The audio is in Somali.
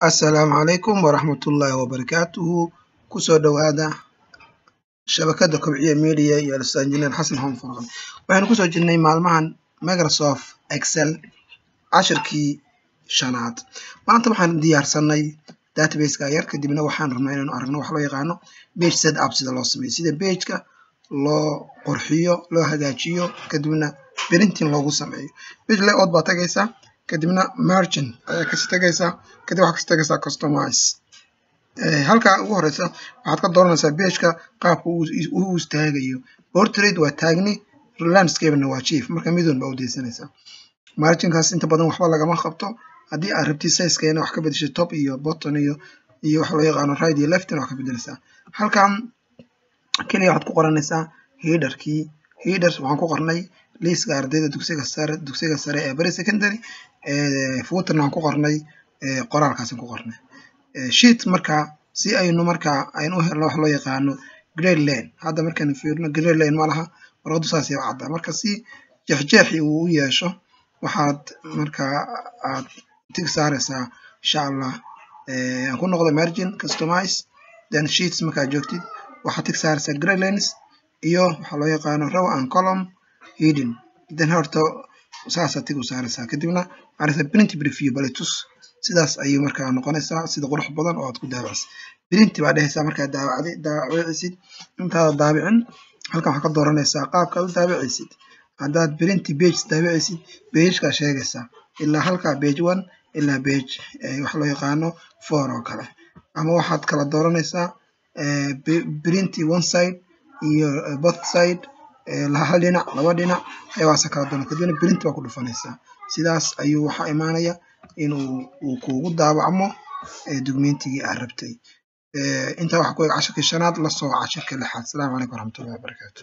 Assalaamu calaykum waraxmatullaahi wabarakaatuhu. Kusoo dhowaada shabakada Kobciya Media iyo Ustaad Injineer Xasan Maxamed Farqan. Waxaynu kusoo jirnay maalmahan Microsoft Excel, cashirkii shanaad. Maanta waxaan diyaarsanay database-ka yar, kadibna waxaan rabnaa inaanu aragno wax loo yaqaano page set up, sida loo sameeyo, sida page-ka loo qurxiyo, loo hagaajiyo, kadibna printing loogu sameeyo. Page layout baa tagaysaa, kadibna margin ayaa kasii tagaysaa, kadib waxaa kasii tagaysaa customize. Halkaa ugu horeysa waxaad ka dooranaysaa page-ka qaabka uu istaagayo. Portrait waa taagni, landscape-na waa jiif. Marka midun baa u deysanaysaa. Marginkaas inta badan waxba lagama qabto. Haddii aad rabtid size-keena wax ka bedeshay, top iyo bottom iyo waxa loo yaqaano right iyo left wax ka bedelaysaa. Halkan keliya waxaad ku qoranaysaa headerkii. Header waxaan ku qornay liiska ardayda dugsiga sare ee bari secondary. Footerna waxaan ku qornay qoraalkaasaan ku qornay. Sheet markaa si aynu markaa aynu u helno wax loo yaqaano grid line. Hadda markaynu fiirino, grid line ma laha warqaddu, saasay u caddaa. Marka si jeexjeexi uu u yeesho, waxaad markaa aad tick saaraysaa. Insha Allah aan ku noqdo margin, customize, then sheets. Markaad joogtid, waxaad tick saaraysaa grid lines iyo waxaa loo yaqaano row and column heading. Then horta saasaa tick u saaraysaa, kadibna waxaad print preview bale tus. Sidaas ayuu markaa noqonaysaa, sida qurux badan oo aad ku daabacsid. Print baa dhehaysaa markaad daabacday, daabacaysid. Intaada daabicin, halkan waxaad ka dooranaysaa qaabka aad u daabacaysid. Haddaad print page daabacaysid, page-kaa sheegaysaa, ilaa halkaa page 1 ilaa page waxa loo yaqaano 4 oo kale. Ama waxaad kala dooranaysaa print one side iyo both side, hal dhinac, laba dhinac, waxyaabahaasa kala dooran. Kadibna print baa ku dhufanaysaa. Sidaas ayuu waxaa imaanaya inuu uu kuugu daabacmo dukumentigii aad rabtay. Intaa waxaa ku eg cashirkii shanaad. La soo cashirka lixaad. Asalaamu calaykum waraxmatullahi wabarakaatu.